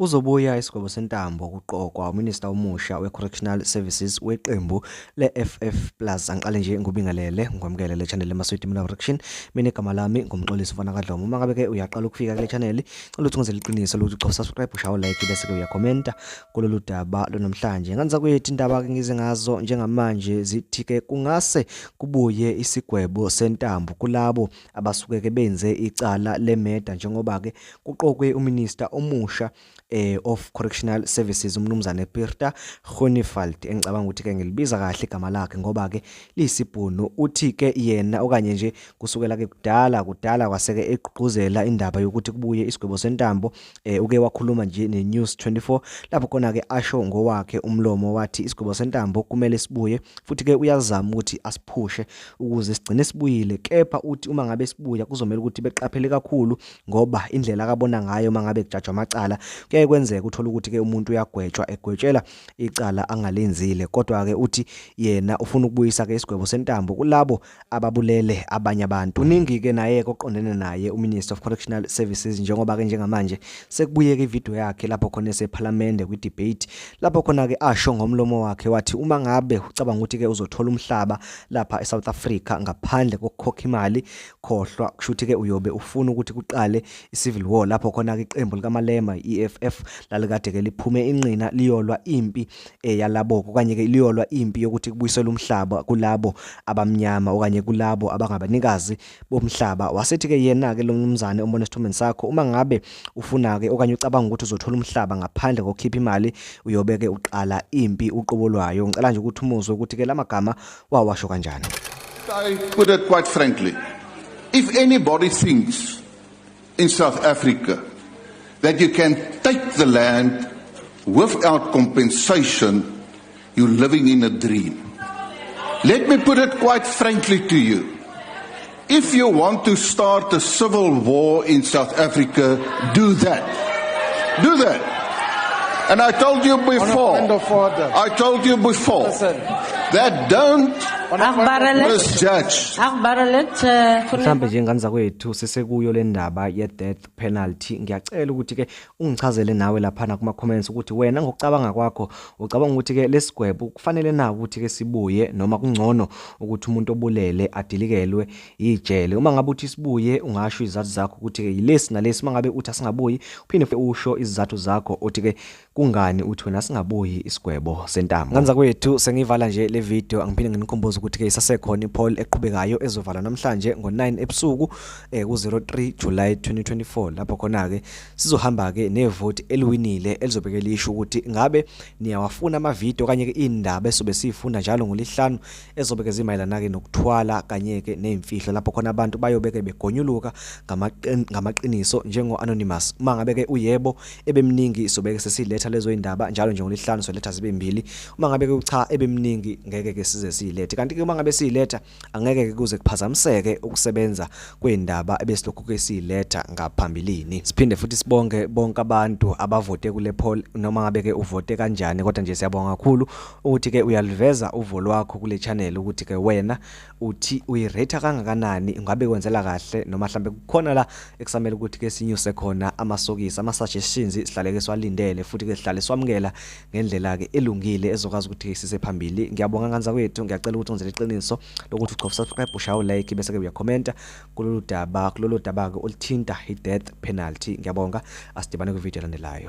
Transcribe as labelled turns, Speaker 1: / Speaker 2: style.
Speaker 1: Kuzobuya isigwebo sentambo kuqokwa uMinister omusha we-Correctional Services weqembu le-FF Plus. Angiqale nje ngubingelele ngwamukele le channel eMaswidi Mina Reaction. Mina igama lami nguMxolisi Mfana kaDlomo. Uma ngabe ke uyaqala ukufika kule channel, cela ukuthi ungenzele iqiniso lokuthi ucofa subscribe, ushaye like bese ke uyakhomenta kulolu daba lonamhlanje. Nganza kwethu indaba ke ngize ngazo njengamanje zithi ke kungase kubuye isigwebo sentambo kulabo abasuke ke benze icala lemeda njengoba ke kuqokwe uMinister omusha of Correctional Services umnumzane Pieter Groenewald, engicabanga ukuthi ke ngilibiza kahle igama lakhe ngoba ke liyisibhunu. Uthi ke yena okanye nje kusukela ke kudala kudala kwaseke egqugquzela indaba yokuthi kubuye isigwebo sentambo. Uke wakhuluma nje ne-News 24 lapho khona ke asho ngowakhe umlomo wathi isigwebo sentambo kumele sibuye, futhi ke uyazama ukuthi asiphushe ukuze sigcine sibuyile. Kepha uthi uma ngabe sibuya kuzomela ukuthi beqaphele kakhulu ngoba indlela akabona ngayo uma ngabe kujajwa amacala kuyaye kwenzeka uthola ukuthi ke umuntu uyagwetshwa egwetshela icala angalenzile. Kodwa ke uthi yena ufuna ukubuyisa ke isigwebo sentambo kulabo ababulele abanye abantu. Kuningi ke naye oqondene naye uMinister of Correctional Services njengoba ke njengamanje sekubuyeke ivideo yakhe lapho khona eseParliament kwi-debate lapho khona ke asho ngomlomo wakhe wathi uma ngabe ucabanga ukuthi ke uzothola umhlaba lapha eSouth Africa ngaphandle kokukhokha imali, khohlwa, kusho ukuthi ke uyobe ufuna ukuthi kuqale i-civil war lapho khona ke iqembu likaMalema i-EFF lalikade ke liphume inqina liyolwa impi yalabo okanye ke liyolwa impi yokuthi kubuyiselwe umhlaba kulabo abamnyama okanye kulabo abangabanikazi bomhlaba. Wasethi ke yena ke lo mnumzane ombona esithombeni sakho, uma ngabe ufuna ke okanye ucabanga ukuthi uzothola umhlaba ngaphandle kokukhipha imali, uyobe ke uqala impi uqobo lwayo. Ngicela nje ukuthi umuzwe ukuthi ke lamagama wawasho kanjani.
Speaker 2: I put it quite frankly, if anybody thinks in South Africa that you can take the land without compensation, you're living in a dream. Let me put it quite frankly to you. If you want to start a civil war in South Africa, do that. Do that. And I told you before,
Speaker 3: Point of order.
Speaker 2: I told you before
Speaker 3: Listen.
Speaker 2: That don't
Speaker 4: Agbare lid,
Speaker 2: misjudge.
Speaker 4: Agbare lid,
Speaker 1: Mhlambe nje ngane zakwethu sesekuyo le ndaba ye-death penalty, ngiyacela ukuthi ke ungichazele nawe laphana kuma comments ukuthi wena ngokucabanga kwakho ucabanga ukuthi ke lesigwebo kufanele na ukuthi ke sibuye noma kungcono ukuthi umuntu obulele adilikelwe ijele. Uma ngabe uthi sibuye, ungasho izizathu zakho ukuthi ke yilesi nalesi. Uma ngabe uthi asingabuyi, uphinde futhi usho izizathu zakho uthi ke kungani uthi wena singabuyi isigwebo sentambo. Ngane zakwethu, sengivala nje le video. Angiphinde nginikhumbuze ukuthi ke isasekhona ipoll eqhubekayo ezovala namhlanje ngo9 ebusuku ku-03 July 2024, lapho khona ke sizohamba ke nevoti eliwinile elizobeke lisho ukuthi ngabe niyawafuna amavidiyo okanye ke indaba esobe siyifunda njalo ngolisihlanu ezobeke zimayelana ke nokuthwala kanye ke nezimfihlo, lapho khona abantu bayobeke begonyuluka ngamaqiniso njengo anonymous. Uma ngabe ke uyebo ebemningi, sobeke sesiletha lezo indaba njalo nje ngolisihlanu, soletha zibe mbili. Uma ngabe ke ucha ebemningi, ngeke ke size siyilethe, kanti ke uma ngabe siyiletha angeke ke kuze kuphazamiseke ukusebenza kwendaba ebesilokhu ke siyiletha ngaphambilini. Siphinde futhi sibonge bonke abantu abavote kule poll, noma ngabe ke uvote kanjani, kodwa nje siyabonga kakhulu ukuthi ke uyaliveza uvo lwakho kule channel ukuthi ke wena uthi uyirate kangakanani, ngabe kwenzela kahle noma mhlambe kukhona la ekusamele ukuthi ke sinyuse khona amasokisi. Ama suggestions sihlale ke siwalindele futhi ke sihlale siwamukela ngendlela ke elungile ezokwazi ukuthi sise phambili. Ngiyabonga ngane zakwethu. Ngiyacela ukuthi ungenzele iqiniso lokuthi ucofa subscribe, ushaye like bese ke uyakhomenta kulolu daba ke oluthinta i-death penalty. Ngiyabonga, asidibane kwivideo elandelayo.